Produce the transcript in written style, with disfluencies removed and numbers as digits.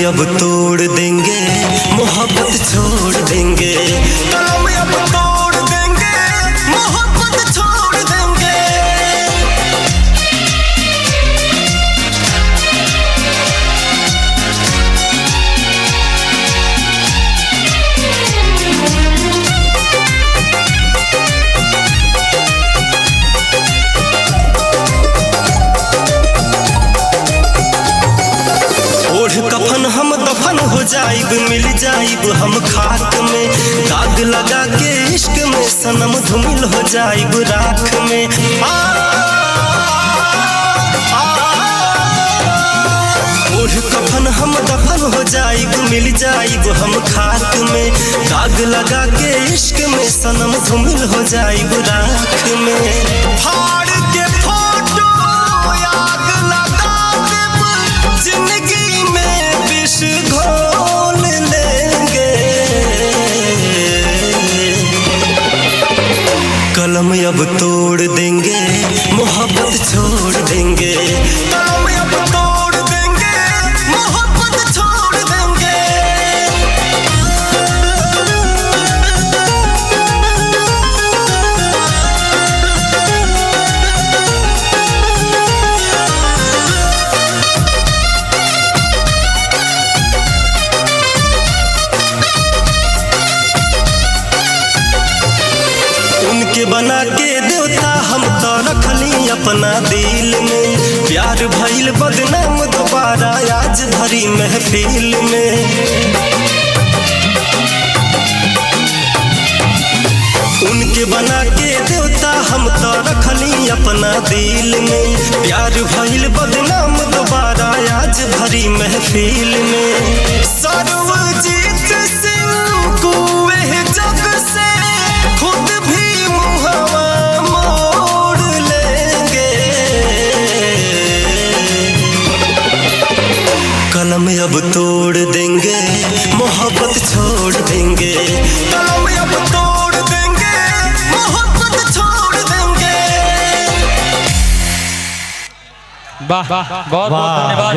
अब तोड़ देंगे, मोहब्बत छोड़ देंगे। कलम अब तोड़ देंगे, मोहब्बत छोड़ देंगे। ओढ़ कफन हम दफन हो जाइब, मिल जाइब हम खाक में। दाग लगा के इश्क में सनम धूमिल हो जाइब राख में। आ, आ, ओढ़ कफन हम दफन हो जाइब, मिल जाइब हम खाक में। दाग लगा के इश्क में सनम धूमिल हो जाइब राख में। फाड़ के फोटो आग लगा देब, जिंदगी में विष घोल लेंगे। कलम अब तोड़ देंगे, मोहब्बत छोड़ देंगे। कलम अब तोड़ देंगे, मोहब्बत छोड़ देंगे। उनके बना के देवता हम तो रखली अपना दिल में। प्यार भइल बदनाम दोबारा आज भरी महफिल में। उनके बना के देवता हम तो रखली अपना दिल में। प्यार भइल बदनाम दोबारा आज भरी महफिल में। सर्वजीत सिंह कुएं जग से खुद भी मुहवा मोड़ लेंगे। कलम अब तोड़ देंगे, मोहब्बत छोड़ देंगे। कलम अब तोड़ देंगे, मोहब्बत छोड़ देंगे। वाह, बहुत बहुत धन्यवाद।